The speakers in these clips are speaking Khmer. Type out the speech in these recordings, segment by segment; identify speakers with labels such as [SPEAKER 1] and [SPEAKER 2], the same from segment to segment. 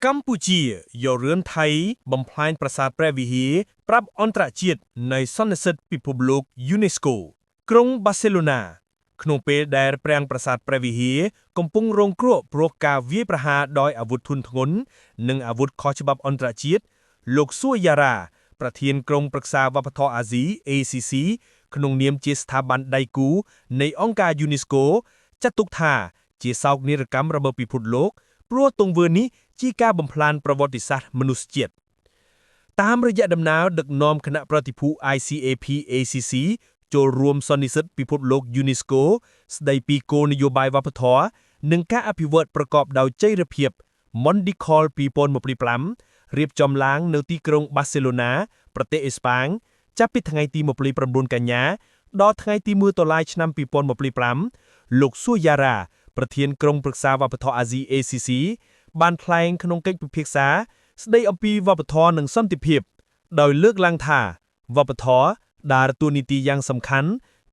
[SPEAKER 1] កម្ពុជាយករឿងថៃបំផ្លាញប្រាសាទព្រះវិហារប្រាប់អន្តរជាតិនៃសន្និសីទពិភពលោក UNESCO ក្រុងបាសេឡូណាក្នុងពេលដែលប្រាង្គប្រាសាទព្រះវិហារកំពុងរងគ្រោះព្រោះការវាយប្រហារដោយអាវុធធុនធ្ងន់និងអាវុធខុសច្បាប់អន្តរជាតិលោកសួយ៉ារ៉ាប្រធានក្រុមប្រឹក្សាវប្បធម៌អាស៊ី ACC ក្នុងនាមជាស្ថាប័នដៃគូនៃអង្គការ UNESCO ចាត់ទុកថាជាសោកនាដកម្មរបស់ពិភពលោក ព្រោះទង្វើនេះជាការបំផ្លាញប្រវត្តិសាស្ត្រមនុស្សជាតិតាមរយៈដំណើរដឹកនាំគណៈប្រតិភូ ICAP ACC ចូលរួមសន្និសីទពិភពលោក UNESCO ស្ដីពីគោលនយោបាយវប្បធម៌និងការអភិវឌ្ឍប្រកបដោយចីរភាព Mondiacult 2025រៀបចំឡើងនៅទីក្រុងបាសេឡូណាប្រទេសអេស្ប៉ាញចាប់ពីថ្ងៃទី29កញ្ញាដល់ថ្ងៃទី1តុលាឆ្នាំ2025លោកសួយ៉ារ៉ាប្រធានក្រុមប្រឹក្សាវប្បធម៌អាស៊ី ACC បានថ្លែងក្នុងកិច្ចពិភាក្សាស្ដីអំពីវប្បធម៌និងសន្តិភាព ដោយលើកឡើងថាវប្បធម៌ដើរតួនាទីយ៉ាងសំខាន់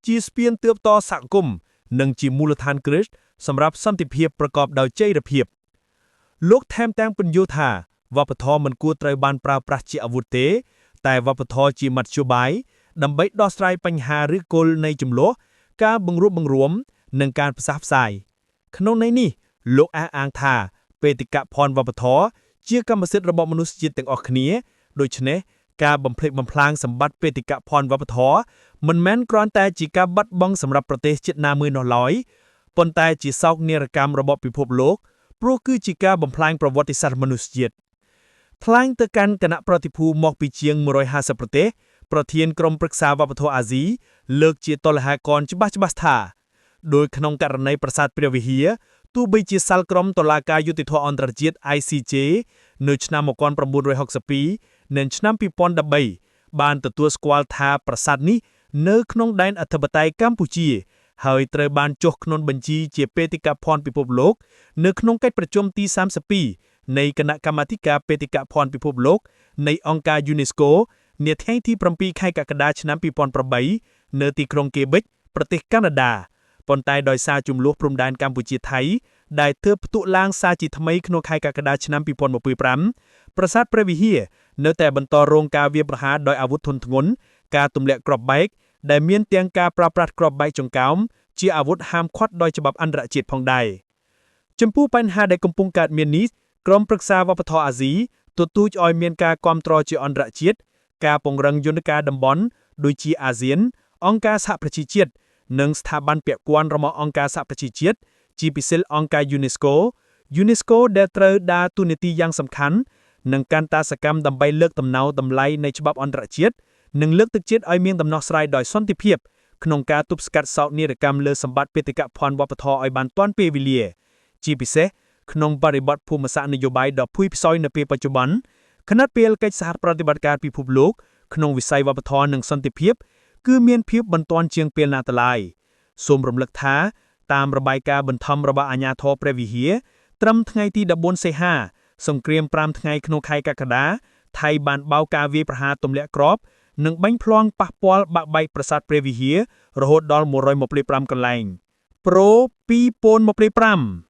[SPEAKER 1] ជាស្ពានទើបតសហគមន៍និងជាមូលដ្ឋានគ្រឹះសម្រាប់សន្តិភាពប្រកបដោយចីរភាព លោកថែមទាំងពន្យល់ថាវប្បធម៌មិនគួរត្រូវបានប្រើប្រាស់ជាអាវុធទេ តែវប្បធម៌ជាមធ្យោបាយដើម្បីដោះស្រាយបញ្ហាឬគល់នៃជម្លោះការបង្រួបបង្រួម និងការផ្សះផ្សាយក្នុងន័យនេះលោកអះអាងថាបេតិកភណ្ឌវប្បធម៌ជាកម្មសិទ្ធិរបស់មនុស្សជាតិទាំងអស់គ្នាដូច្នេះការបំផ្លិចបំផ្លាញសម្បត្តិបេតិកភណ្ឌវប្បធម៌មិនមែនគ្រាន់តែជាការបាត់បង់សម្រាប់ប្រទេសជាតិណាមួយនោះឡើយប៉ុន្តែជាសោកនាដកម្មរបស់ពិភពលោកព្រោះគឺជាការបំផ្លាញប្រវត្តិសាស្ត្រមនុស្សជាតិថ្លែងទៅកាន់គណៈប្រតិភូមកពីជាង150ប្រទេសប្រធានក្រុមប្រឹក្សាវប្បធម៌អាស៊ីលើកជាតលហាកនច្បាស់ច្បាស់ថាដោយក្នុងករណីប្រាសាទព្រះវិហារទោះបីជាសាលក្រមតុលាការយុត្តិធម៌អន្តរជាតិ ICJ នៅឆ្នាំ1962និងឆ្នាំ2013បានទទួលស្គាល់ថាប្រាសាទនេះនៅក្នុងដែនអធិបតេយ្យកម្ពុជា ហើយត្រូវបានចុះក្នុងបញ្ជីជាបេតិកភណ្ឌពិភពលោកនៅក្នុងកិច្ចប្រជុំទី32នៃគណៈកម្មាធិការបេតិកភណ្ឌពិភពលោកនៃអង្គការ UNESCO នាថ្ងៃទី7ខែកក្កដាឆ្នាំ2008នៅទីក្រុងកេបិចប្រទេសកាណាដាប៉ុន្តែដោយសារជម្លោះព្រំដែនកម្ពុជាថៃដែលទើបផ្ទុះឡើងសារជាថ្មីក្នុងខែកក្កដាឆ្នាំ2025ប្រាសាទព្រះវិហារនៅតែបន្តរងការវាយប្រហារដោយអាវុធធុនធ្ងន់ការទម្លាក់គ្រាប់បែកដែលមានទាំងការប្រើប្រាស់គ្រាប់បែកចង្កោមជាអាវុធហាមឃាត់ដោយច្បាប់អន្តរជាតិផងដែរចំពោះបញ្ហាដែលកំពុងកើតមាននេះក្រុមប្រឹក្សាវប្បធម៌អាស៊ីទទូចឲ្យមានការគាំទ្រជាអន្តរជាតិការពង្រឹងយន្តការតំបន់ដូចជាអាស៊ាន អង្គការសហប្រជាជាតិនិងស្ថាប័នពាក់ព័ន្ធរបស់អង្គការសហប្រជាជាតិជាពិសេសអង្គការ UNESCO UNESCO ដែលត្រូវដើរតួនាទីយ៉ាងសំខាន់និងកាន់តាសកម្មដើម្បីលើកតំណៅតម្លៃនៃច្បាប់អន្តរជាតិនិងលើកទឹកចិត្តឲ្យមានដំណោះស្រាយដោយសន្តិភាពក្នុងការទប់ស្កាត់សោកនាដកម្មលើសម្បត្តិបេតិកភណ្ឌវប្បធម៌ឲ្យបានទាន់ពេលវេលា ជាពិសេសក្នុងបរិបទភូមិសាស្ត្រនយោបាយដ៏ភួយផ្សោយនៅពេលបច្ចុប្បន្នខណៈពេលកិច្ចសហប្រតិបត្តិការពិភពលោកក្នុងវិស័យវប្បធម៌និងសន្តិភាពគឺមានភាពបន្ទាន់ជាងពេលណាទៅឡើយសូមរំលឹកថាតាមរបាយការណ៍បន្ថមរបស់អាជ្ញាធរព្រះវិហារត្រឹមថ្ងៃទី14សីហាសង្គ្រាម5ថ្ងៃក្នុងខែកក្កដាថៃបានបោកការវាយប្រហារទម្លាក់គ្រាប់និងបាញ់ភ្លងប៉ះពាល់បាក់បែកប្រាសាទព្រះវិហាររហូតដល់125កន្លែង Pro 2025។